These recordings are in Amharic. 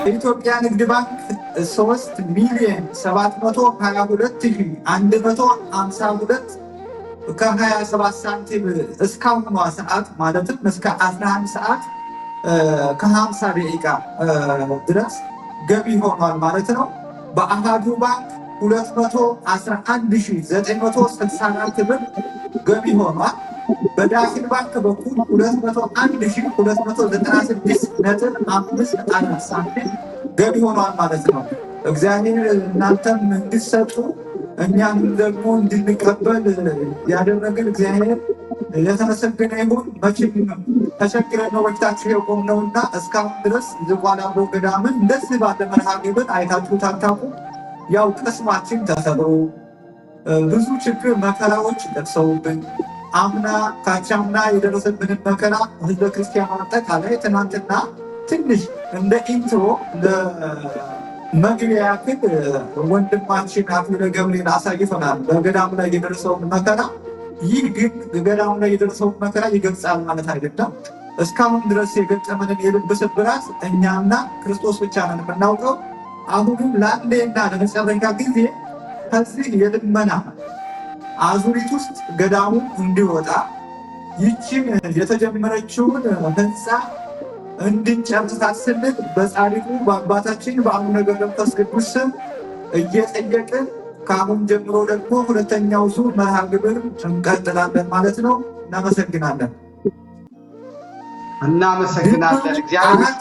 በኢትዮጵያ ንግድ ባንክ 3,722,152 ከ27 ሳንቲም እስካሁኗ ሰዓት፣ ማለትም እስከ 11 ሰዓት ከ50 ደቂቃ ድረስ ገቢ ሆኗል ማለት ነው። በአሃዱ ባንክ 211,964 ብር ገቢ ሆኗል። በዳሽን ባንክ በኩል 201,296.54 ሳንቲም ገቢ ሆኗል ማለት ነው። እግዚአብሔር እናንተም እንድትሰጡ እኛም ደግሞ እንድንቀበል ያደረገን እግዚአብሔር የተመሰገነ ይሁን። መቼም ተቸግረን ነው በፊታችሁ የቆምነውና እስካሁን ድረስ ዝቋላ አምቦ ገዳምን እንደዚህ ባለ መርሃ ግብር አይታችሁ አታውቁም። ያው ቅስማችን ተሰብሮ፣ ብዙ ችግር መከራዎች ደርሰውብን፣ አምና ካቻምና የደረሰብንን መከራ ህዝበ ክርስቲያኑ አጠቃላይ ትናንትና ትንሽ እንደ intro መግቢያ ያክል ወንድማችን አክሊለ ገብርኤል አሳይቶናል በገዳሙ ላይ የደረሰውን መከራ። ይህ ግን ገዳሙ ላይ የደረሰውን መከራ ይገልጻል ማለት አይደለም። እስካሁን ድረስ የገጠመንን የልብ ስብራት እኛና ክርስቶስ ብቻ ነን የምናውቀው። አሁንም ለአንዴና ለመጨረሻ ጊዜ ከዚህ የልመና አዙሪት ውስጥ ገዳሙ እንዲወጣ፣ ይችን የተጀመረችውን ህንፃ እንድንጨርሳት ስንል በጻድቁ በአባታችን በአቡነ ገብረ መንፈስ ቅዱስ ስም እየጠየቅን ከአሁን ጀምሮ ደግሞ ሁለተኛው ዙር መርሃ ግብር እንቀጥላለን ማለት ነው። እናመሰግናለን። እናመሰግናለን። እግዚአብሔር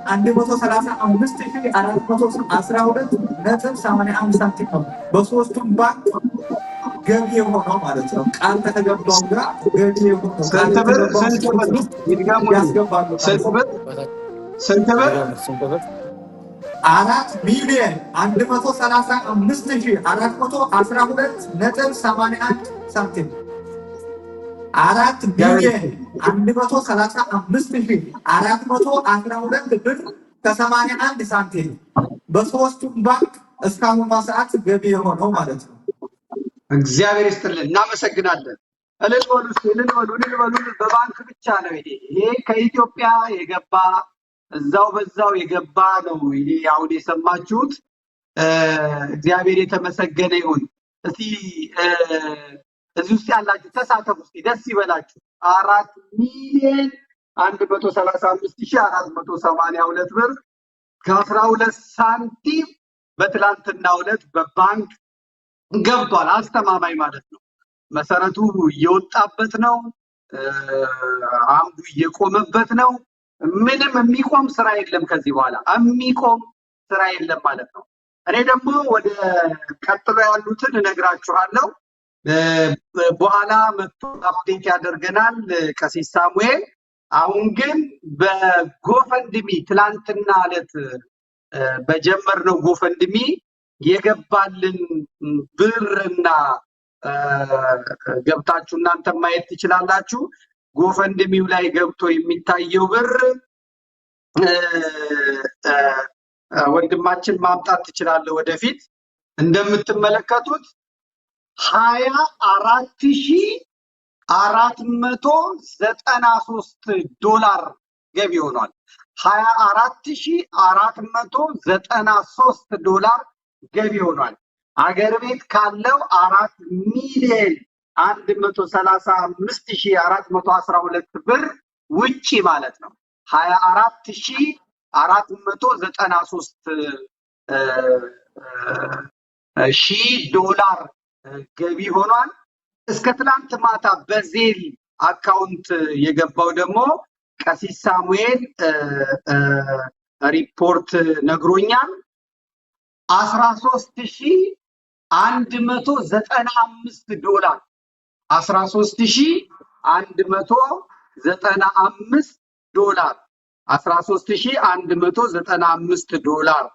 4,135,412.81 ሳንቲም ነው በሶስቱም ባንክ ገቢ የሆነው ማለት ነው። ቃል ከተገባው ጋር ገቢ የሆነው ቃል ስንት ብር? የተገባው ስንት ብር? ይድገሙልኝ። ያስገባሉ ማለት ስንት ነው። ብር? ስንት ብር? 4,135,412.81 ሳንቲም፣ 4,135,412 ብር ከ81 ሳንቲም በሶስቱም ባንክ እስካሁኗ ሰዓት ገቢ የሆነው ማለት ነው። እግዚአብሔር ይስጥልን። እናመሰግናለን። እልል በሉ እስኪ፣ እልል በሉ፣ እልል በሉ። በባንክ ብቻ ነው ይሄ። ይሄ ከኢትዮጵያ የገባ፣ እዛው በዛው የገባ ነው። ይሄ አሁን የሰማችሁት እግዚአብሔር የተመሰገነ ይሁን። እስቲ እዚህ ውስጥ ያላችሁ ተሳተፉ እስኪ፣ ደስ ይበላችሁ። 4,135,482 ብር ከ12 ሳንቲም በትላንትናው ዕለት በባንክ ገብቷል። አስተማማኝ ማለት ነው። መሰረቱ እየወጣበት ነው። አምዱ እየቆመበት ነው። ምንም የሚቆም ስራ የለም። ከዚህ በኋላ የሚቆም ስራ የለም ማለት ነው። እኔ ደግሞ ወደ ቀጥሎ ያሉትን እነግራችኋለሁ። በኋላ መጥቶ update ያደርገናል ቀሲስ ሳሙኤል። አሁን ግን በ GoFundMe ትላንትና ዕለት በጀመርነው GoFundMe የገባልን ብርና ገብታችሁ እናንተ ማየት ትችላላችሁ። GoFundMe ው ላይ ገብቶ የሚታየው ብር ወንድማችን ማምጣት ትችላለህ ወደፊት። እንደምትመለከቱት 24,493 ዶላር ገቢ ሆኗል። 24,493 ዶላር ገቢ ሆኗል። አገር ቤት ካለው 4,135,412 ብር ውጪ ማለት ነው። 24,493 ሺህ ዶላር ገቢ ሆኗል። እስከ ትላንት ማታ በ Zelle account የገባው ደግሞ ቀሲስ ሳሙኤል ሪፖርት ነግሮኛል። 13,195 ዶላር፣ 13,195 ዶላር፣ 13,195 ዶላር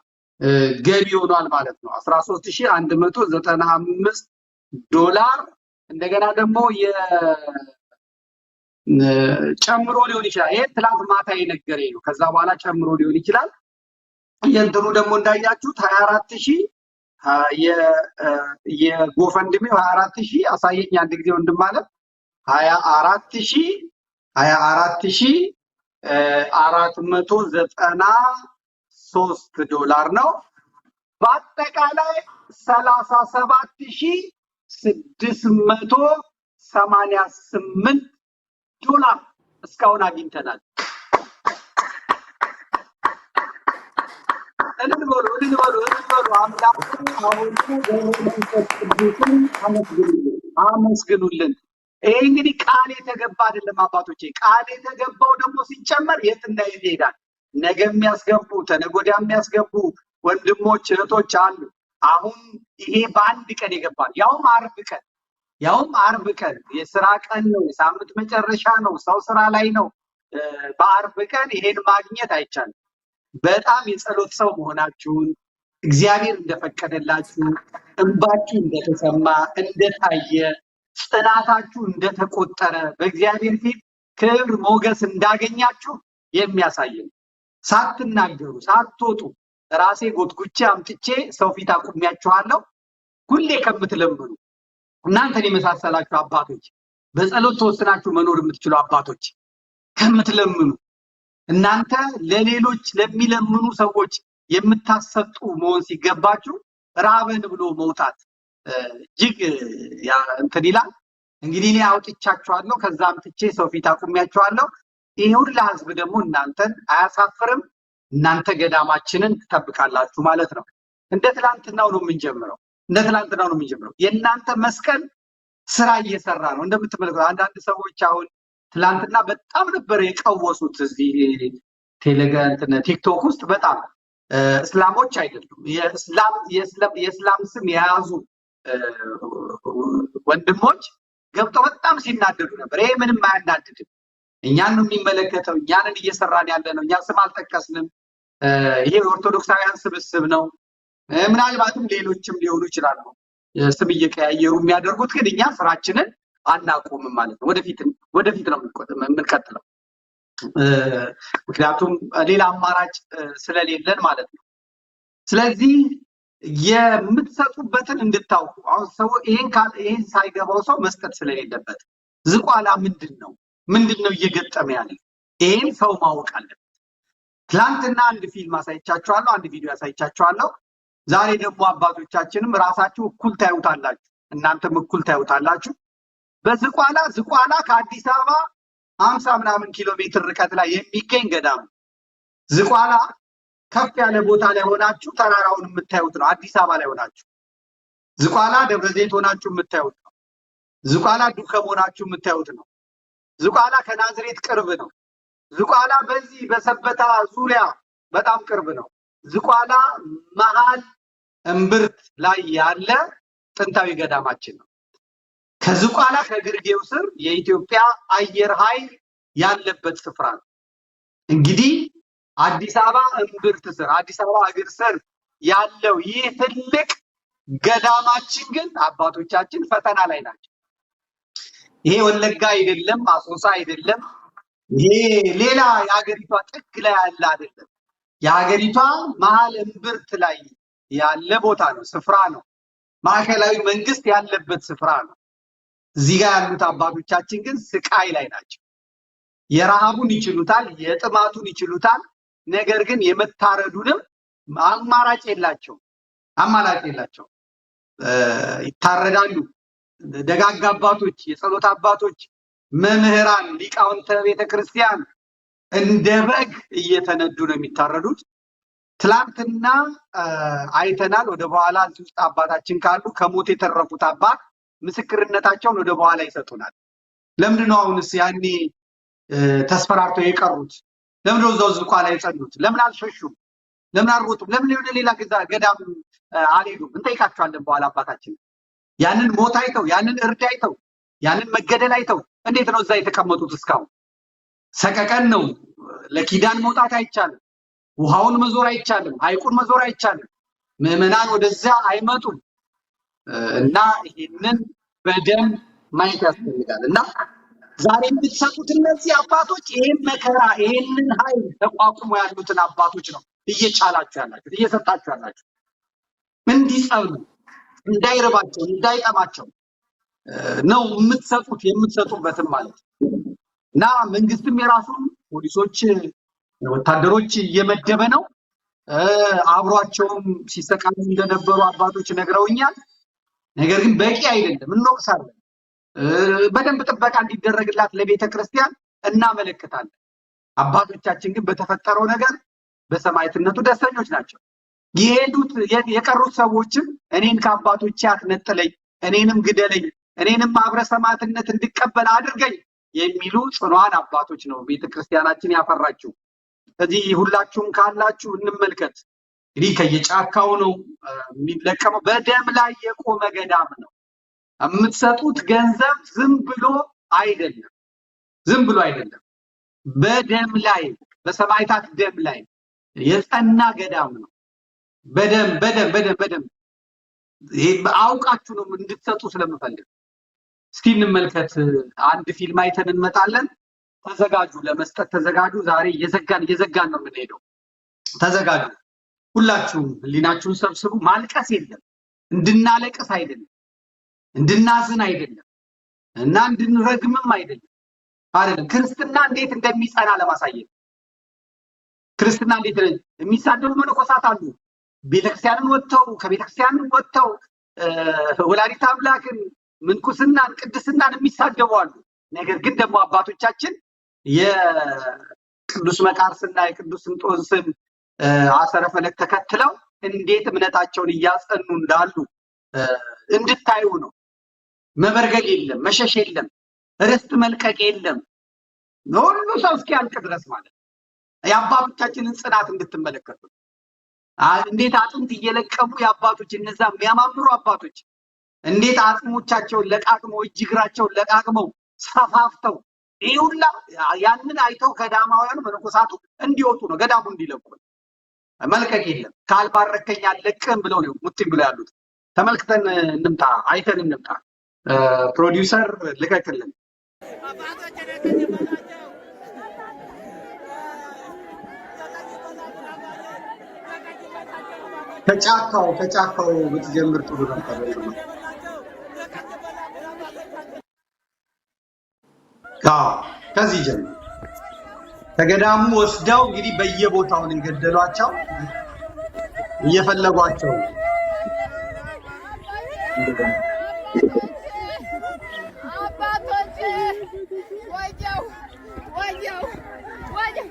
ገቢ ሆኗል ማለት ነው። 13,195 ዶላር እንደገና ደግሞ ጨምሮ ሊሆን ይችላል። ይሄ ትላንት ማታ የነገረኝ ነው። ከዛ በኋላ ጨምሮ ሊሆን ይችላል። የእንትኑ ደግሞ እንዳያችሁት 24,000፣ የ GoFundMe ው 24,000፣ አሳየኝ አንድ ጊዜ ወንድም ማለት፣ 24,000 24,493 3 ዶላር ነው። በአጠቃላይ 37,688 ዶላር እስካሁን አግኝተናል። እልል በሉ እልል በሉ እልል በሉ። አምላኩን አሁን ገብረ መንፈስ ቅዱስን አመስግኑልን አመስግኑልን። ይሄ እንግዲህ ቃል የተገባ አይደለም አባቶቼ። ቃል የተገባው ደግሞ ሲጨመር የትና የት ይሄዳል? ነገ የሚያስገቡ ተነገ ወዲያ የሚያስገቡ ወንድሞች እህቶች አሉ። አሁን ይሄ በአንድ ቀን የገባ ያውም ዓርብ ቀን ያውም ዓርብ ቀን የስራ ቀን ነው። የሳምንት መጨረሻ ነው። ሰው ስራ ላይ ነው። በዓርብ ቀን ይሄን ማግኘት አይቻልም። በጣም የጸሎት ሰው መሆናችሁን እግዚአብሔር እንደፈቀደላችሁ እንባችሁ እንደተሰማ እንደታየ ጽናታችሁ እንደተቆጠረ በእግዚአብሔር ፊት ክብር ሞገስ እንዳገኛችሁ የሚያሳይ ነው። ሳትናገሩ ሳትወጡ ራሴ ጎትጉቼ አምጥቼ ሰው ፊት አቁሜያችኋለሁ። ሁሌ ከምትለምኑ እናንተን የመሳሰላችሁ አባቶች በጸሎት ተወስናችሁ መኖር የምትችሉ አባቶች ከምትለምኑ እናንተ ለሌሎች ለሚለምኑ ሰዎች የምታሰጡ መሆን ሲገባችሁ ራበን ብሎ መውጣት እጅግ እንትን ይላል። እንግዲህ እኔ አውጥቻችኋለሁ፣ ከዛ አምጥቼ ሰው ፊት አቁሜያችኋለሁ። ይሄ ሁላ ህዝብ ደግሞ እናንተን አያሳፍርም። እናንተ ገዳማችንን ትጠብቃላችሁ ማለት ነው። እንደ ትላንትናው ነው የምንጀምረው። እንደ ትላንትናው ነው የምንጀምረው። የእናንተ መስቀል ስራ እየሰራ ነው። እንደምትመለከቱ አንዳንድ ሰዎች አሁን ትላንትና በጣም ነበር የቀወሱት እዚህ ቴሌግራም ቲክቶክ ውስጥ በጣም እስላሞች አይደሉም የእስላም ስም የያዙ ወንድሞች ገብተው በጣም ሲናደዱ ነበር። ይሄ ምንም አያናድድም። እኛን ነው የሚመለከተው። እኛንን እየሰራን ያለ ነው። እኛ ስም አልጠቀስንም። ይሄ የኦርቶዶክሳውያን ስብስብ ነው። ምናልባትም ሌሎችም ሊሆኑ ይችላሉ ስም እየቀያየሩ የሚያደርጉት፣ ግን እኛ ስራችንን አናቆምም ማለት ነው። ወደፊት ነው የምንቀጥለው፣ ምክንያቱም ሌላ አማራጭ ስለሌለን ማለት ነው። ስለዚህ የምትሰጡበትን እንድታውቁ አሁን ሰው ይሄን ሳይገባው ሰው መስጠት ስለሌለበት ዝቋላ ምንድነው ምንድነው እየገጠመ ያለ ይሄን ሰው ማወቅ አለበት። ትላንትና አንድ ፊልም አሳይቻችኋለሁ፣ አንድ ቪዲዮ አሳይቻችኋለሁ። ዛሬ ደግሞ አባቶቻችንም ራሳችሁ እኩል ታዩታላችሁ፣ እናንተም እኩል ታዩታላችሁ። በዝቋላ ዝቋላ ከአዲስ አበባ 50 ምናምን ኪሎ ሜትር ርቀት ላይ የሚገኝ ገዳም ነው። ዝቋላ ከፍ ያለ ቦታ ላይ ሆናችሁ ተራራውን የምታዩት ነው። አዲስ አበባ ላይ ሆናችሁ ዝቋላ ደብረ ዘይት ሆናችሁ የምታዩት ነው። ዝቋላ ዱከም ሆናችሁ የምታዩት ነው። ዝቋላ ከናዝሬት ቅርብ ነው። ዝቋላ በዚህ በሰበታ ዙሪያ በጣም ቅርብ ነው። ዝቋላ መሃል እምብርት ላይ ያለ ጥንታዊ ገዳማችን ነው። ከዝቋላ ከግርጌው ስር የኢትዮጵያ አየር ኃይል ያለበት ስፍራ ነው። እንግዲህ አዲስ አበባ እምብርት ስር አዲስ አበባ እግር ስር ያለው ይህ ትልቅ ገዳማችን ግን አባቶቻችን ፈተና ላይ ናቸው። ይሄ ወለጋ አይደለም፣ አሶሳ አይደለም፣ ይሄ ሌላ የሀገሪቷ ጥግ ላይ ያለ አይደለም። የሀገሪቷ መሃል እምብርት ላይ ያለ ቦታ ነው፣ ስፍራ ነው። ማዕከላዊ መንግስት ያለበት ስፍራ ነው። እዚህ ጋር ያሉት አባቶቻችን ግን ስቃይ ላይ ናቸው። የረሃቡን ይችሉታል፣ የጥማቱን ይችሉታል። ነገር ግን የመታረዱንም አማራጭ የላቸው አማራጭ የላቸው። ይታረዳሉ። ደጋግ አባቶች፣ የጸሎት አባቶች፣ መምህራን፣ ሊቃውንተ ቤተክርስቲያን እንደ በግ እየተነዱ ነው የሚታረዱት። ትላንትና አይተናል። ወደ በኋላ እዚህ ውስጥ አባታችን ካሉ ከሞት የተረፉት አባት ምስክርነታቸውን ወደ በኋላ ይሰጡናል። ለምንድን ነው አሁንስ ያኔ ተስፈራርተው የቀሩት? ለምንድን ነው እዛው ዝቋላ የጸኑት? ለምን አልሸሹም? ለምን አልሮጡም? ለምን ወደ ሌላ ገዳም አልሄዱም? እንጠይቃቸዋለን በኋላ አባታችን። ያንን ሞት አይተው፣ ያንን እርድ አይተው፣ ያንን መገደል አይተው እንዴት ነው እዛ የተቀመጡት እስካሁን? ሰቀቀን ነው። ለኪዳን መውጣት አይቻልም። ውሃውን መዞር አይቻልም። ሐይቁን መዞር አይቻልም። ምዕመናን ወደዛ አይመጡም። እና ይሄንን በደንብ ማየት ያስፈልጋል። እና ዛሬ የምትሰጡት እነዚህ አባቶች ይሄን መከራ ይሄንን ኃይል ተቋቁሞ ያሉትን አባቶች ነው እየቻላችሁ ያላችሁ እየሰጣችሁ ያላችሁ። እንዲጸኑ እንዳይርባቸው እንዳይጠማቸው ነው የምትሰጡት የምትሰጡበትም ማለት ነው። እና መንግስትም የራሱን ፖሊሶች ወታደሮች እየመደበ ነው። አብሯቸውም ሲሰቃዩ እንደነበሩ አባቶች ነግረውኛል። ነገር ግን በቂ አይደለም፣ እንወቅሳለን። በደንብ ጥበቃ እንዲደረግላት ለቤተ ክርስቲያን እናመለክታለን። አባቶቻችን ግን በተፈጠረው ነገር በሰማዕትነቱ ደስተኞች ናቸው። የሄዱት የቀሩት ሰዎችም እኔን ከአባቶቼ አትነጥለኝ፣ እኔንም ግደለኝ፣ እኔንም አብረ ሰማዕትነት እንድቀበል አድርገኝ የሚሉ ጽኗን አባቶች ነው ቤተክርስቲያናችን ያፈራችው። ስለዚህ ሁላችሁም ካላችሁ እንመልከት። እንግዲህ ከየጫካው ነው የሚለቀመው። በደም ላይ የቆመ ገዳም ነው። የምትሰጡት ገንዘብ ዝም ብሎ አይደለም፣ ዝም ብሎ አይደለም። በደም ላይ በሰማዕታት ደም ላይ የጸና ገዳም ነው። በደም በደም በደም በደም ይሄ አውቃችሁ ነው እንድትሰጡ ስለምፈልግ። እስቲ እንመልከት። አንድ ፊልም አይተን እንመጣለን። ተዘጋጁ፣ ለመስጠት ተዘጋጁ። ዛሬ እየዘጋን እየዘጋን ነው የምንሄደው። ተዘጋጁ፣ ሁላችሁም ህሊናችሁን ሰብስቡ። ማልቀስ የለም፣ እንድናለቅስ አይደለም፣ እንድናዝን አይደለም፣ እና እንድንረግምም አይደለም አይደለም። ክርስትና እንዴት እንደሚጸና ለማሳየት ክርስትና እንዴት የሚሳደቡ መነኮሳት አሉ። ቤተክርስቲያንን ወጥተው ከቤተክርስቲያን ወጥተው ወላዲተ አምላክን ምንኩስናን ቅድስናን የሚሳደቡ አሉ። ነገር ግን ደግሞ አባቶቻችን የቅዱስ መቃርስና የቅዱስ እንጦንስን አሰረ ፈለግ ተከትለው እንዴት እምነታቸውን እያጸኑ እንዳሉ እንድታዩ ነው። መበርገግ የለም፣ መሸሽ የለም፣ ርስት መልቀቅ የለም። ሁሉ ሰው እስኪያልቅ ድረስ ማለት ነው። የአባቶቻችንን ጽናት እንድትመለከቱ እንዴት አጥንት እየለቀሙ የአባቶች እነዛ የሚያማምሩ አባቶች እንዴት አጽሞቻቸውን ለቃቅመው እጅ እግራቸውን ለቃቅመው ሰፋፍተው ይህ ሁላ ያንን አይተው ገዳማውያኑ መነኮሳቱ እንዲወጡ ነው፣ ገዳሙ እንዲለቁ ነው። መልቀቅ የለም። ካልባረከኝ አልለቅህም ብለው ነው ሙጥኝ ብለው ያሉት። ተመልክተን እንምጣ፣ አይተን እንምጣ። ፕሮዲውሰር ልቀቅልን። ከጫካው ከጫካው ብትጀምር ጥሩ ነበር። አዎ ከዚህ ጀምር። ከገዳሙ ወስደው እንግዲህ በየቦታው ነው የገደሏቸው፣ እየፈለጓቸው ነው። አባቶቼ ወየው ወየው ወየው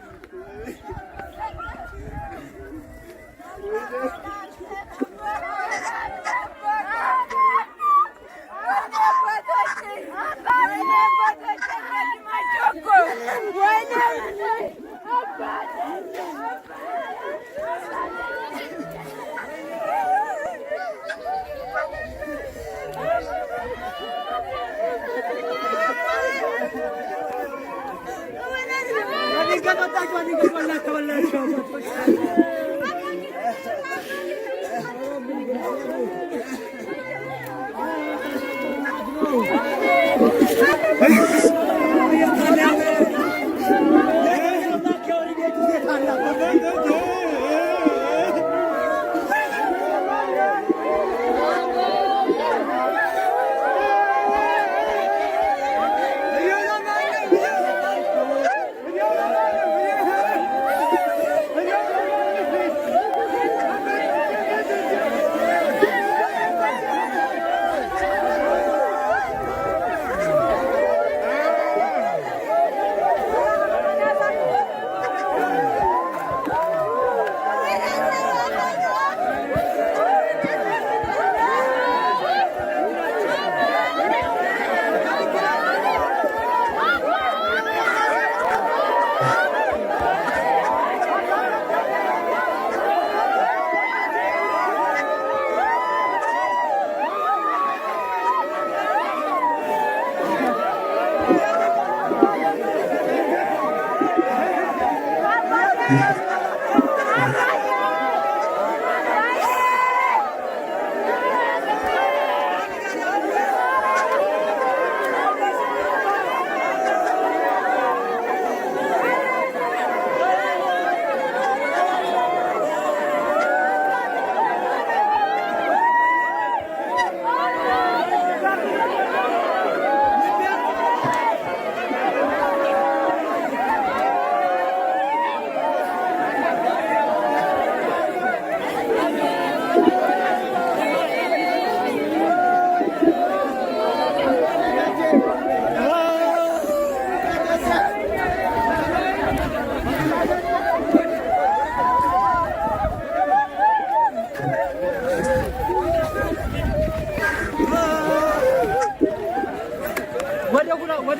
ወደ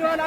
ኋላ።